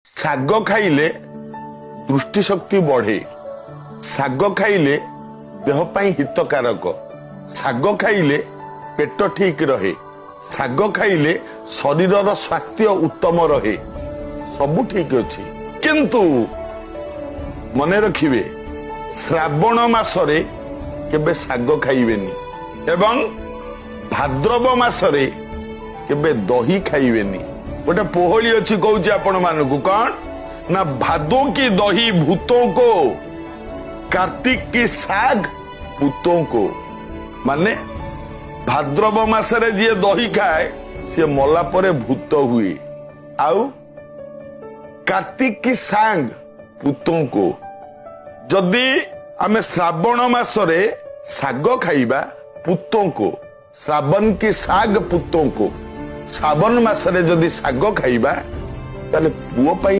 ଶାଗ ଖାଇଲେ ଦୃଷ୍ଟିଶକ୍ତି ବଢେ, ଶାଗ ଖାଇଲେ ଦେହ ପାଇଁ ହିତକାରକ, ଶାଗ ଖାଇଲେ ପେଟ ଠିକ ରହେ, ଶାଗ ଖାଇଲେ ଶରୀରର ସ୍ୱାସ୍ଥ୍ୟ ଉତ୍ତମ ରହେ, ସବୁ ଠିକ ଅଛି। କିନ୍ତୁ ମନେ ରଖିବେ, ଶ୍ରାବଣ ମାସରେ କେବେ ଶାଗ ଖାଇବେନି ଏବଂ ଭାଦ୍ରବ ମାସରେ କେବେ ଦହି ଖାଇବେନି। ଗୋଟେ ପୋହଳି ଅଛି, କହୁଛି ଆପଣ ମାନଙ୍କୁ। କଣ ନା, भादों की दही भूतों को, कार्तिक की साग पूतों को। ମାନେ ଭାଦ୍ରବ ମାସରେ ଯିଏ ଦହି ଖାଏ, ସିଏ ମଲା ପରେ ଭୂତ ହୁଏ, ଆଉ कार्तिक की साग पूतों को। ଯଦି ଆମେ ଶ୍ରାବଣ ମାସରେ ଶାଗ ଖାଇବା, पूतों को, श्रावण की साग पूतों को, ଶ୍ରାବଣ ମାସରେ ଯଦି ଶାଗ ଖାଇବା, ତାହେଲେ ପୁଅ ପାଇଁ